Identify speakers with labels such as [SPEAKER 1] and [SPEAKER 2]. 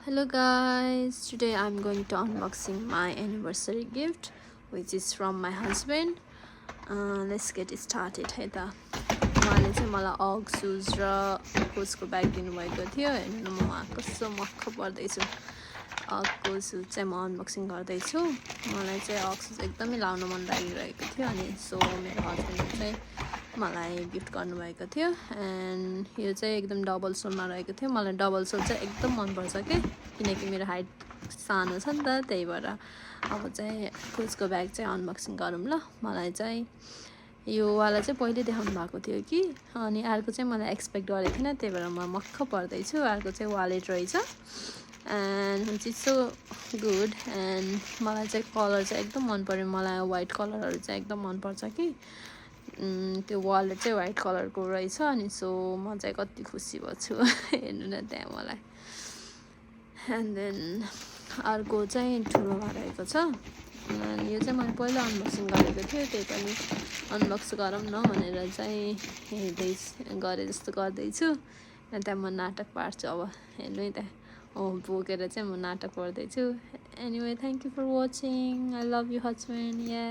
[SPEAKER 1] Hello guys, today I'm going to unboxing my anniversary gift which is from my husband. Let's get started है त उहाँले चाहिँ मलाई अग सुज र कोचको ब्याग दिनुभएको थियो हेर्नु म कस्तो मक्ख पर्दैछु अगको सुज चाहिँ म अनबक्सिङ गर्दैछु मलाई चाहिँ अग सुज एकदमै लाउन मन लागिरहेको थियो अनि सो मेरो हस्बेन्डले चाहिँ मलाई गिफ्ट गर्नुभएको थियो एन्ड यो चाहिँ एकदम डबल सोलमा रहेको थियो मलाई डबल सोल चाहिँ एकदम मनपर्छ के किनकि मेरो हाइट सानो छ नि त त्यही भएर अब चाहिँ कोचको ब्याग चाहिँ अनबक्सिङ गरौँ ल मलाई चाहिँ यो वाला चाहिँ पहिले देखाउनु भएको थियो कि अनि अर्को चाहिँ मलाई एक्सपेक्ट गरेको थिएन त्यही भएर म मक्ख पर्दैछु अर्को चाहिँ वालेट रहेछ and which is so good and मलाई चाहिँ कलर चाहिँ एकदम मन पर्यो मलाई वाइट कलरहरू चाहिँ एकदम मनपर्छ कि त्यो वालेट चाहिँ वाइट कलरको रहेछ अनि सो म चाहिँ कति खुसी भएको छु हेर्नु न त्यहाँ मलाई एन्ड देन अर्को चाहिँ ठुलोमा रहेको छ अनि यो चाहिँ मैले पहिला अनबक्सिङ गरेको थियो त्यही पनि अनबक्स गरौँ न भनेर चाहिँ गरे जस्तो गर्दैछु अनि त्यहाँ म नाटक पार्छु अब हेर्नु है त्यहाँ बोकेर चाहिँ म नाटक गर्दैछु anyway thank you for watching I love you husband yeah